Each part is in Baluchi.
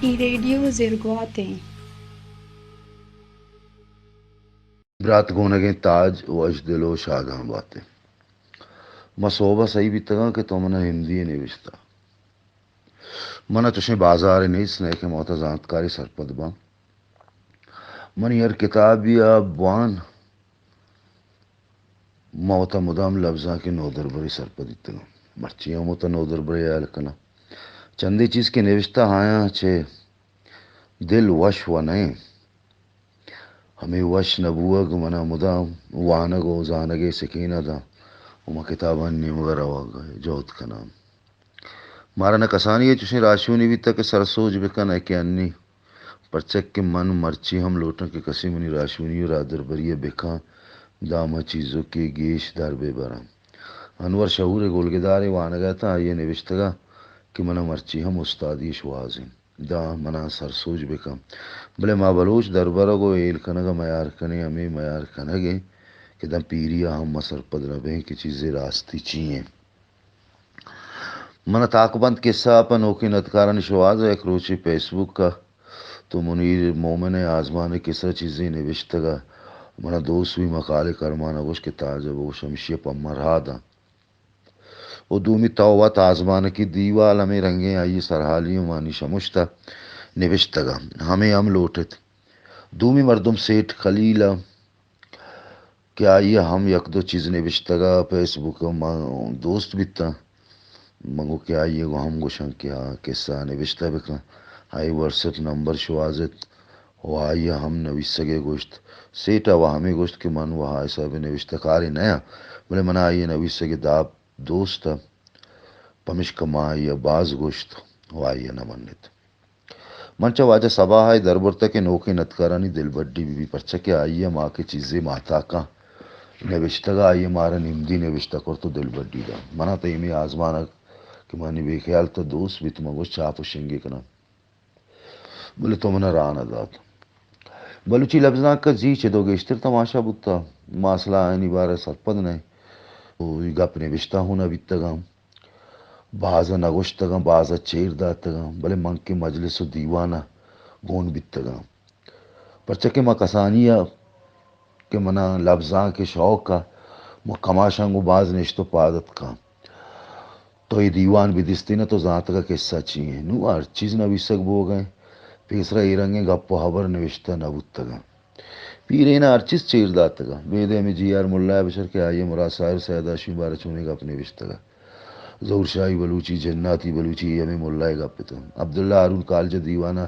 اے ریڈیو زرگوات ایں۔ برات گونگیں تاج، وش دل ءُ شاداں بات ئے۔ ما سہب ءَ سہی بیتگاں کہ تو من ءَ ہمدی یے نبشتہ۔ من ءَ چشیں بازارے نیست نئے کہ ما وت ءَ زانتکارے سرپد باں۔ منی ہر کتابے ءَ بوان، ما وت ءَ مدام لبزانک ءِ نودربرے سرپد بیتگاں۔ مرچی ہم وت ءَ نودربرے ہیال کناں۔ چندے چیز کہ نبشتہ، آیاں چہ دل وش وَ نہ ایں۔ ہمے وش نہ بوہگ من ءَ مدام وانگ ءُ زانگ ءِ سکین ءَ داں ءُ من کتابانی نیمگ ءَ روگ ءِ جہد کناں۔ مارا نہ کسانی ءَ چشیں راہشونے بیتگ کہ سرسوج بہ کن ئے کہ انی، پرچا کہ من مرچی ہم لوٹاں کہ کسے منی راہشونی ءُ راہدربری ءَ بہ کن، داں من چیزکے گیش در بہ براں۔ انور شعور ءِ گلگدار ءِ وانگ ءَ اتاں، آئی ءَ نبشتگ ءَ کہ من ءَ مرچی ہم استادی ءِ شوہاز اِنت۔ داں من ءَ سرسوج بہ کن۔ بلے ما بلوچ دربرگ ءُ ہیل کنگ ءَ میار کنیں، ہمے میار کنگ ایں کہ داں پیری ءَ ہم ما سرپد نہ بئیں کہ چیزے راستی چی ایں۔ من ءَ تاکبند کسہ ءَ پہ نوکیں ندکارانی شوہاز ءَ یک روچے فیس بک ءَ تو منیر مومن ءِ آزمان ءِ کسہ چیزے نبشتگ ءَ من ءَ دو سوئی مقالے کرمان ءَ گوشت کہ تاج ءَ بگوش ہمشی ءَ پہ من راہ داں۔ ءُ دومی تو وت آزمانکی دیوال ہمے رنگیں آئی ءِ سرحالی ءَ مانی شمشتہ نبشتگ ءَ ہمے ہم لوٹ ایت۔ دومی مردم سیٹھ خلیل ءَ کہ آئی ءَ ہم یک دو چیز نبشتگ ءَ فیس بک ءَ من دوست بیتاں۔ من گوں کہ آئی ءَ گوں ہم گوشاں کہ آ کسہ نبشتہ بہ کن۔ آئی واٹس ایپ نمبر شوہاز ایت ءُ آئی ءَ ہم نویسگ ءِ گوشت۔ سیٹ ءَ وَ ہمے گوشت کہ من وَ آ حساب ءَ نبشتہ کارے نہ آں، بلے من ءَ آئی ءِ نویسگ ءِ داب دوست ءَ، پمیشکا من آئی ءَ باز گوشت ءُ آئی ءَ نہ منت۔ من چہ واجہ صباح ءَ اے دربرتگ کہ نوکیں ندکارانی دلبڈی بہ بیت، پرچا کہ آئی ءَ ما کہ چیزے ماہتاکاں نبشتگ ءَ، آئی ءَ مارا نمدی نبشتہ کرت ءُ دلبڈی دات۔ من ءَ تہ ہمے آزمانک کہ منی بے خیال تو دوست بیت، من گوشت چاپ ءُ شنگ ءَ کناں، بلے تو من ءَ راہ نہ دات۔ بلوچی لبزانک ءَ زی چدو گیشتر تماشا بوتہ، ما اصلا آیانی بارہ ءَ سرپد نہ ایں۔ ءُ اے گپ نبشتہ ہوں نہ بیتگاں، باز ءَ نہ گوشتگاں، باز ءَ چیر داتگاں، بلے من کہ مجلس ءُ دیوان ءَ گون بیتگاں۔ پرچا کہ ما کسانی ءَ کہ من ءَ لبزانک ءِ شوق ءَ، ما کماشاں گوں باز نشت ءُ پاد اتکاں۔ تو اے دیوان بہ دیستین ءَ تو زانتگ ءَ کسہ چی ایں۔ نوں ہر چیز نویسگ بوگ ءَ ایں۔ پیسرا اے رنگیں گپ ءُ ہبر نوشتہ نہ بوتگ اَنت۔ پیرین ءَ ہر چیز چیر داتگ اَنت۔ بید ءَ ہمے جی آر ملا ءَ بشر کہ آئی ءَ مراد ساحر ءُ سید ہاشمی ءِ بارہ ءَ چونیں گپ نوشتگ اَنت۔ ظہور شاہی بلوچی، جناتی بلوچی، اے ہمے ملا ءِ گپ اتنت۔ عبداللہ ہارون کالج ءِ دیوان ءَ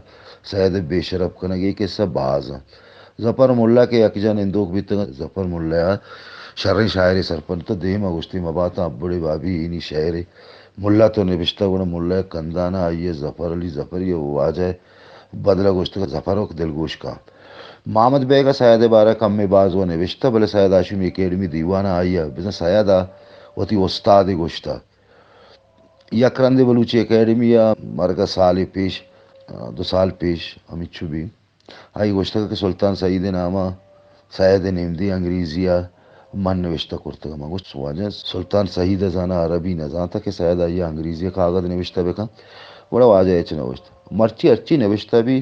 سید ءِ بے شرپ کنگ، اے کسہ باز اَنت۔ ظفر ملا کہ یکجاہ نندوک بیتگ اَنت، ظفر ملا ءَ شریں شاعرے سرپد اتنت، دیم ءَ گوشتی مباتاں ابڑے بابی، اے نی شعرے ملا تو نبشتہ، گڑا ملا ءِ کندان ءَ آئی ءَ ظفر علی ظفری ءِ واجہ ءِ بدل ءَ گوشتگ ظفرک دلگوش کن۔ محمد بیگ ءَ سید ءِ بارہ ءَ کمے باز وَ نبشتہ، بلے سید ہاشمی اکیڈمی دیوان ءَ آئی ءَ بزاں سید ءَ وتی استادے گوشتہ۔ یک رندے بلوچی اکیڈمی ءِ مرگ ءَ سالے پیش، دو سال پیش ہمینچو بی آئی گوشتگ کہ سلطان سعید ءِ نام ءَ سید ءِ نمدی انگریزی ءَ من نوشتہ کرتگ۔ من گوشت واجہ سلطان سعید ءَ زاناں، عربی نہ زانتگ کہ سید آئی ءَ انگریزی ءَ کاگد نوشتہ بہ کن۔ گڑا واجہ ءَ ہچ نہ گوشت۔ مرچی ہرچی نوشتہ بی،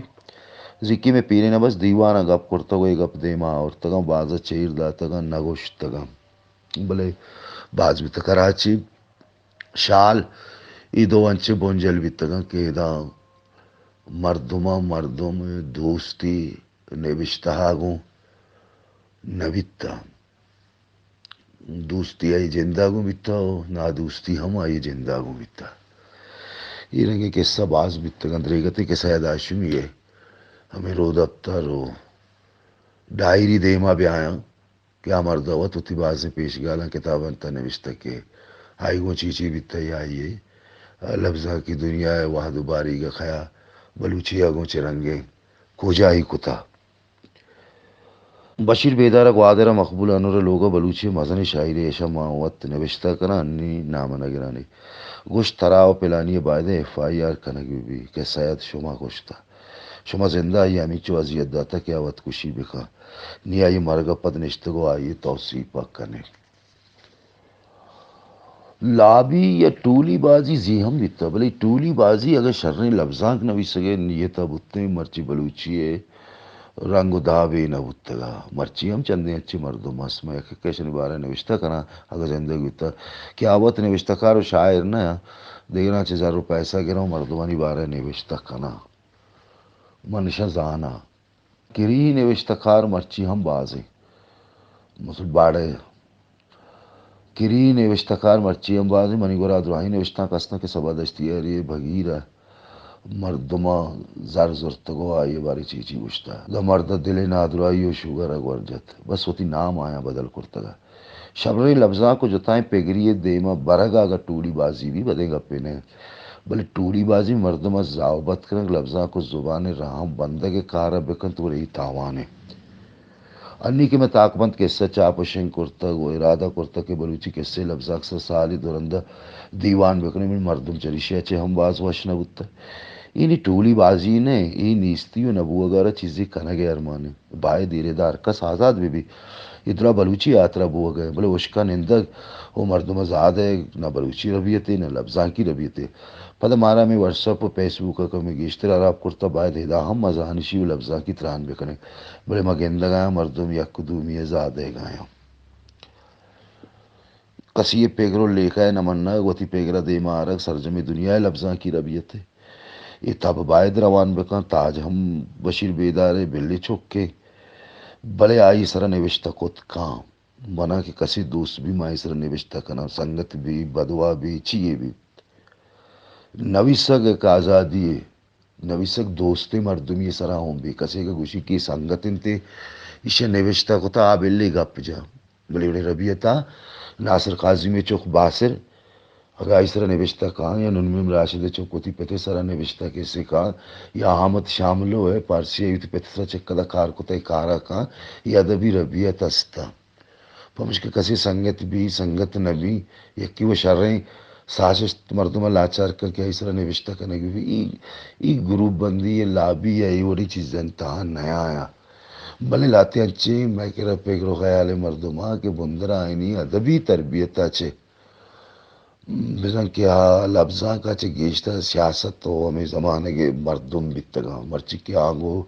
زیکی مئے پیرین ءَ بس دیوان ءَ گپ کرتگ ءُ اے گپ دیم ءَ آورتگ اَنت، باز ءَ چیر داتگ اَنت، نہ گوشتگ اَنت۔ بلے باز بیتگ کراچی، شال، اے دو انچیں بنجل بیتگ اَنت کہ ادا مردماں مردم ءِ دوستی نبشتہ ءَ گوں نہ بیتہ۔ دوستی آئی جند ءَ گوں بیتہ ءُ نادوستی ہم آئی جند ءَ گوں بیتہ۔ اے رنگیں کسہ باز بیتگ اَنت۔ دریگتیں کہ سید ہاشمی ءِ ہمے رودپتر ءُ ڈائری دیم ءَ بیایاں کہ آ مرد ءَ وت وتی بازیں پیشگالاں کتابانی تہ ءَ نبشتہ کہ آئی گوں چی چی بیتہ یا آئی ءِ لبزانکی دنیا ءِ وہد ءُ باریگ ءَ کیا بلوچی ءَ گوں چہ رنگیں کوجائی کتہ۔ بشیر بیدار ءَ گوادر ءَ مقبول انور ءِ لوگ ءَ بلوچی ءِ مزنیں شاعرے، ایشاں ما وت نبشتہ کناں، انی نام ءَ نہ گراں۔ گوشت ترا ءُ پلانی ءَ باید اِنت ایف آئی آر کنگ بہ بیت کہ سید شما کشتہ۔ شما زند ءَ آئی ءَ ہمینچو اذیت داتہ کہ آ وت کشی بہ کن۔ نی آئی ءِ مرگ ءَ پد نشتگ ءُ آئی ءِ توسیپ ءَ کن ئے۔ لابی یا ٹولی بازی زی ہم بیتہ، بلے ٹولی بازی اگہ شریں لبزانک نویسگ ءِ نیت ءَ بوتیں، مرچی بلوچی ءِ رنگ و داب اے نہ بوتگ ءَ۔ مرچی ہم چندیں انچیں مردم ہست، من یک یکے اشانی بارہ ءَ نوشتہ کناں، اگہ زندگ بیتہ کہ آ وت نوشتہ کار و شاعر نہ، دگراں چہ زر و پیسہ گراں و مردمانی بارہ ءَ نوشتہ کناں۔ من اشاں زاناں۔ کری نوشتہ کار مرچی ہم بازیں۔ مثل باڑہ کری نوشتہ کار مرچی ہم بازیں۔ منی گورا دراہیں نوشتانک ہستاں کہ صبا دشتیاری ءِ بگیر ءَ مردماں زر زرتگ و آئی ءِ بارے چی چی گوشتہ۔ داں مرد ءِ دل ءِ نادراہی و شوگر ءَ گور جت۔ بس وتی نام آیاں بدل کرتگ ءَ۔ شریں لبزانک و جتائیں پگری ءِ دیم ءَ برگ ءَ اگاں ٹولی بازی بی، بدیں گپے نہ انت۔ بلے ٹولی بازی مردم ءَ زاہبند کنگ، لبزانک و زبان ءِ راہاں بندگ ءِ کار ءَ بکنت، گڑا اے تاوان انت۔ انی کہ مئے تاکبند کسہ چاپ و شنگ کرتگ و ارادہ کرتگ کہ بلوچی کسہ ءِ لبزانک سر سالی دورند ءَ دیوان بکنیں، بلے مردم چریشی ءَ چہ ہم باز وش نہ بوتگ۔ اے نی ٹولی بازی نہ انت، اے نیستی و نہ بوگ ءَ را چیزے کنگ ءِ ارمان انت۔ باید ایرے داں ہر کس آزاد بہ بیت۔ اے درا بلوچی ءِ ہاترا بوگ ءَ انت، بلے ہشکا نندگ و مردم ءَ زاہ دئیگ نہ بلوچی ربیتے نہ لبزانکی ربیتے۔ پدا مارا ہمے واٹس اپ و فیس بک ءَ کمے گیشتر ہراب کرتہ، باید ادا ہم ما زانشی و لبزانکی تران بکنیں، بلے ما گندگ ءَ آں مردم یک و دومی ءَ زاہ دئیگ ءَ آں۔ کسی ءِ پگر و لیکہ ءِ نہ منگ، وتی پگر ءَ دیما آرگ، سرجمیں دنیا ءِ لبزانکی ربیتے۔ اے تب باید روان بکن۔ تاج ہم بشیر بیدار ءِ بلے چکے، بلے آئی سرا نوشتہ کت کاں۔ منا کہ کسے دوست بی، ما آئی سرا نوشتہ کناں، سنگت بی، بدوا بی، چیے بی۔ نویسگ یک آزادی یے۔ نویسگ دوستیں مردمی سرا ہوں بی۔ کسے کہ گوشی کہ سنگت انت، ایشی نوشتہ کتا، آ بلے گپ جا۔ بلے وڑے ربیتا، ناصر کاظمی چک باسر، اگاں آئی سرا نوشتہ کاں، یا نون میم راشد چک وتی پتے سرا نوشتہ کسے کاں، یا احمد شاملو ہے، پارسی ءَ وتی پتے سرا چکدا کار کتا، کارا کاں، یا ادبی ربیت ہستا۔ پمشکہ کسے سنگت بی، سنگت نہ بی، یکی و شریں سازشت مردم ءَ لاچار کن کہ آئی سرا نوشتہ کنگ بی۔ ای، ای گروپ بندی ءُ لابی ءُ اے وڑیں چیزانی تہا نیایاں۔ بلے لہتے انچیں مئے کرا پگر و خیال مردماں کہ بندر آئینی ادبی تربیت ءَ چہ بزاں کہ آ لبزانک ءَ چہ گیشتر سیاست ءُ ہمے زمانگ ءِ مردم بیتگاں، مرچی کہ آ گوں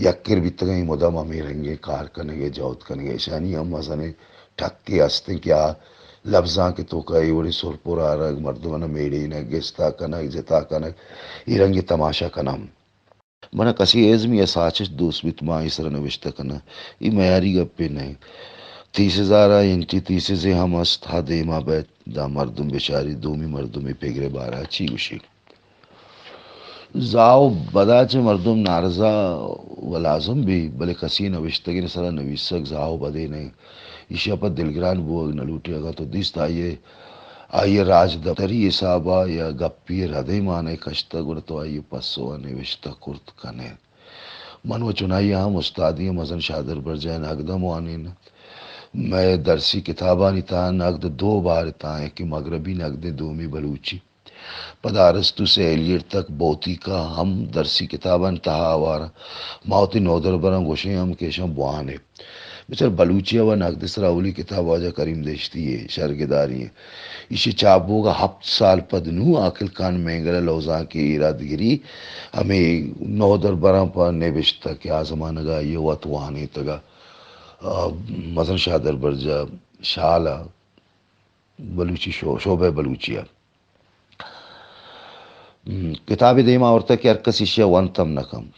یکر بیتگاں، اے مدام ہمے رنگیں کار کنگ ءُ جہد کنگ ءَ۔ اشانی ہم مزنیں ٹکے ہستیں کہ آ لبزانک ءِ توکا اے وڑیں سرپر آرگ، مردماں میڑینگ، گستا کنگ، جتا کنگ، اے رنگیں تماشا کناں۔ من ءَ کسے ازمی ءَ ساچشت دوست بیت، ما آئی سرا نوشتہ کناں۔ اے میاری گپے نہ انت۔ تھیسز ءَ را اینٹی تھیسزے ہم است، ہا دیما بیت، داں مردم بچاری، دومی مردم اے پگر ءِ بارہ ءَ چی گوشی۔ زاہ ءُ بدا چہ مردم نارضا و لازم بی، بلے کسے نوشتگیں سرا نویسگ زاہ ءُ بدے نہ انت۔ ایشی ءَ پہ دلگران بوگ نہ لوٹی۔ اگاں تو دیست آئی ءَ، آئی ءَ راجدپتری حساب ءَ یا گپی ءِ ردیں معنی کشتگ، گڑا تو آئی ءِ پسو ءَ نوشتہ کرت کن ئے۔ من و چنائی ءَ ہم استادی ءَ مزن شادر برجاہ ءِ نگد ہم وانین انت۔ مئے درسی کتابانی تہا نگد دو بہر ءِ تہا انت کہ مغربی نگدیں، دومی بلوچی۔ پدا ارسطوس ءُ ایلیٹ تک بوتیکا ہم درسی کتابانی تہا ہوار انت۔ ما وتی نودربراں گوشیں ہم کہ اشاں بوان ئے۔ بچار بلوچی ءَ و نگد ءِ سرا اولی کتاب واجہ کریم دہشتی ءِ شرگداری انت۔ ایشی چاپ بوگ ءَ ہپت سال پد نوں عاقل خان مینگل ءِ لوزانک ءِ ایرادگری ہمے نودربراں پہ نبشتہ کہ آ زمانگ ءَ آئی ءَ وت وانینتگ ءَ، آ، مزن شادر برجاہ شال ءَ بلوچی شو-، شعبہ بلوچی ءَ۔ ہم، کتابے دیما آورتگ کہ ہر کس ایشی ءَ ونت ہم نہ کنت۔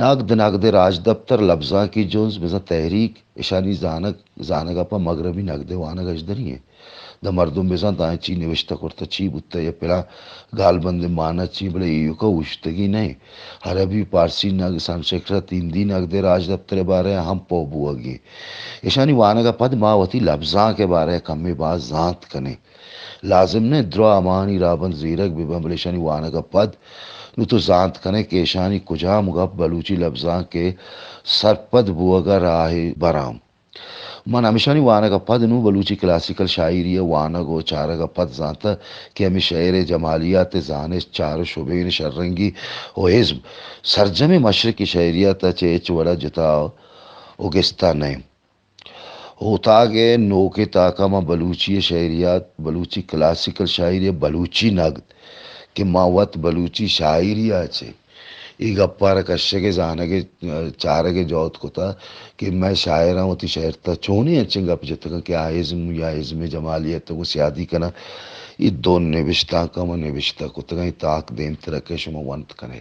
نگد، نگد ءِ راجدپتر، لبزانکی جنز، بزاں تحریک، اشانی زانگ، زانگ ءَ پہ مغربی نگد ءِ وانگ اژدری انت۔ داں مردم بزانت آیاں چی نوشتہ کرتہ، چی بوتہ، یا پلاں گالبند ءِ مانا چی، بلے ایوکا اوشتگی نہ انت۔ عربی، پارسی نگد، سنسکرت، ہندی نگد ءِ راجدپتر ءِ بارہ ءَ ہم پوہ بوگی انت۔ اشانی وانگ ءَ پد ما وتی لبزانک ءِ بارہ ءَ کمے باز زانت کنیں۔ لازم نہ انت دراہ ہماہانی راہبند زیرگ بہ بنت، بلے اشانی وانگ ءَ پد نوں تو زانت کن ئے کہ اشانی کجام گپ بلوچی لبزانک ءِ سرپد بوگ ءَ راہے بران۔ من ہمیشانی وانگ ءَ پد نوں بلوچی کلاسیکل شاعری ءِ وانگ ءُ چارگ ءَ پد زانتہ کہ ہمے شعر ءِ جمالیات ءِ زانشت، چار ءُ شبین، شررنگی ءُ ازم سرجمیں مشرقی شعریات ءَ چہ ہچ وڑ ءَ جتا ءُ گستا نہ انت۔ اوتاگ ءِ نوکیں تاک ءَ ما بلوچی ءِ شاعریات، بلوچی کلاسیکل شاعری ءُ بلوچی نگد کہ ما وت بلوچی شاعری ءَ چہ اے گپ ءَ را کشگ ءُ زانگ ءُ چارگ ءِ جہد کتہ کہ مئے شاعراں وتی شعر تہ چونیں انچیں گپ جتگ انت کہ آ ازم یا ازم ءِ جمالیت ءَ گوں سیادی کناں۔ اے دو نبشتانکاں ما نبشتہ کتگ انت، تاک دیمتر ءَ کہ شما ونت کن ئے۔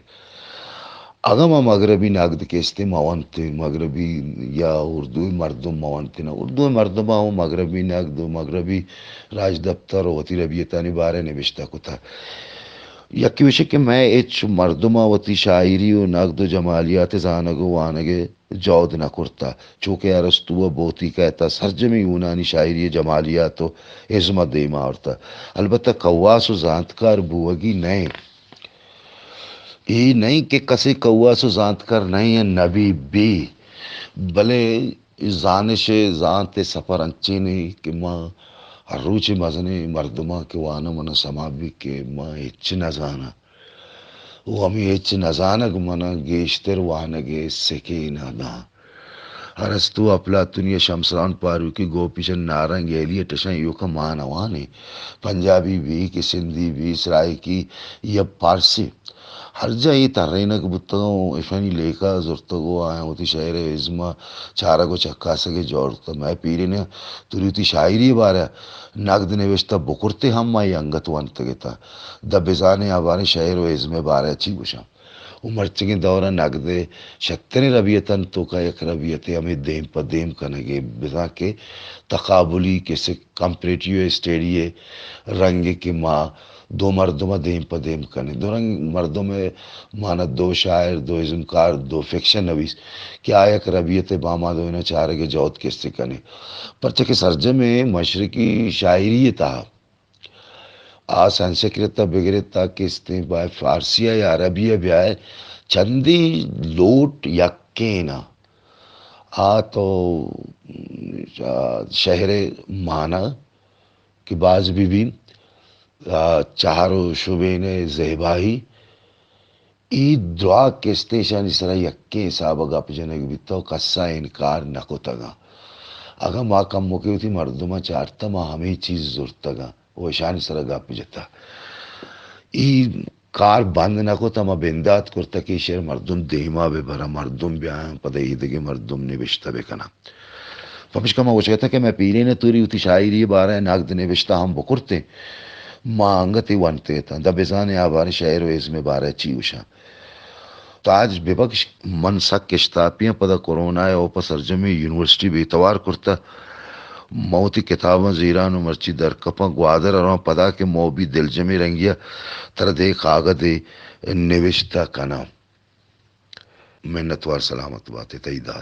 اگاں ما مغربی نگد کہ استیں ما ونت، مغربی یا اردو ءِ مردم ما ونت نہ، اردو ءِ مردماں ہم مغربی نگد ءُ مغربی راجدپتر ءُ وتی ربیتانی بارہ ءَ نبشتہ کتہ۔ یکے وشے کہ مئے ہچ مردماں وتی شاعری ءُ نگد ءُ جمالیات ءِ زانگ ءُ وانگ ءِ جہد نہ کرتہ، چو کہ ارسطو ءُ بوتیکا ءِ تہا سرجمیں یونانی شاعری ءِ جمالیات ءُ ازم ءَ دیم ءَ آورتہ۔ البتہ کواس ءُ زانتکار بوگی نہ انت۔ اے نہ انت کہ کسے کواس ءُ زانتکار نہ انت یا نہ بی بی، بلے زانش ءُ زانت ءِ سپر انچیں انت کہ ما ہر روچ ءَ مزنیں مردماں کہ واناں من ءَ سما بیت کہ ما ہچ نہ زاناں۔ ءُ ہمے ہچ نہ زانگ من ءَ گیشتر وانگ ءِ سکین ءَ داں۔ ارسطو، اپلاتونی ءُ شمس راون فاروقی، گوپی چند نارنگ، ایلیٹ، اشاں ایوک ءَ ما نہ وانیں۔ پنجابی بی کہ سندھی بی، سرائیکی یا پارسی، ہر جاہ اے ترینگ بوتگ ءُ اشانی لیکہ زرتگ ءُ آیاں وتی شعر ءُ ازم ءِ چارگ ءُ چکاسگ ءِ جہد کتہ۔ مئے پیریناں توری وتی شاعری ءِ بارہ ءَ نگد نبشتہ بکرتیں ہم ما اے انگت ونتگ اتاں۔ داں بزانیں آ باریں شعر ءُ ازم ءِ بارہ ءَ چی گوشاں۔ ءُ مرچیگیں دور ءَ نگد ءِ شتریں ربیتانی توکا یک ربیتے ہمے دیم پہ دیم کنگ ءِ، بزاں کہ تقابلی کسے کمپیریٹیو اسٹڈی ءِ رنگ ءَ کہ ما دو مردم ءَ دیم پہ دیم کنیں، دو رنگ مردم ءِ مانا دو شاعر، دو ازمکار، دو فکشن نویس کہ آ یک ربیت ءِ باما دوئیناں چارگ ءِ جہد کسے کنیں۔ پرچا کہ سرجمیں مشرقی شاعری ءِ تہا آ سنسکرت ءَ بگر ءَ تا کہ استیں بائے فارسی ءَ یا عربی ءَ بیائے، چندی لوٹ یکین ءَ۔ آ تو، آ، شہر ءِ مانا کہ باز بہ بی، آ، چہر ءُ شبین ءِ زیبائی، اے دراہ کہ استیں اشانی سرا یکیں حساب ءَ گپ جنگ بیتہ ءُ کس ءَ انکار نہ کتگ اَنت۔ اگاں ما کموکے وتی مردماں چارتہ، ما ہمے چیز زرتگ اَنت ءُ اشانی سرا گپ جتہ۔ اے کار بند نہ کتہ، ما بندات کرتہ کہ اے شعر مردم دیما بہ براں، مردم بیایاں، پدا ایدگہ مردم نبشتہ بہ کناں۔ پمیشکا ما گوشگ ءَ اتاں کہ مئے پیرین ءَ توری وتی شاعری ءِ بارہ ءَ نگد نبشتہ ہم بکرتیں، ما انگت اے ونت اتاں، داں بزانیں آ باریں شعر ءُ ازم ءِ بارہ ءَ چی گوشاں۔ تاج ببکش، من سک اشتاپی آں، پدا کرونا ءَ اوپا سرجمیں یونیورسٹی بے توار کرتہ۔ من وتی کتاباں زیراں ءُ مرچی درکپاں، گوادر ءَ رواں، پدا کہ من بی دلجمیں رنگی ءَ ترا دگہ کاگدے نبشتہ کناں۔ منتوار، سلامت بات ئے، تئی داد۔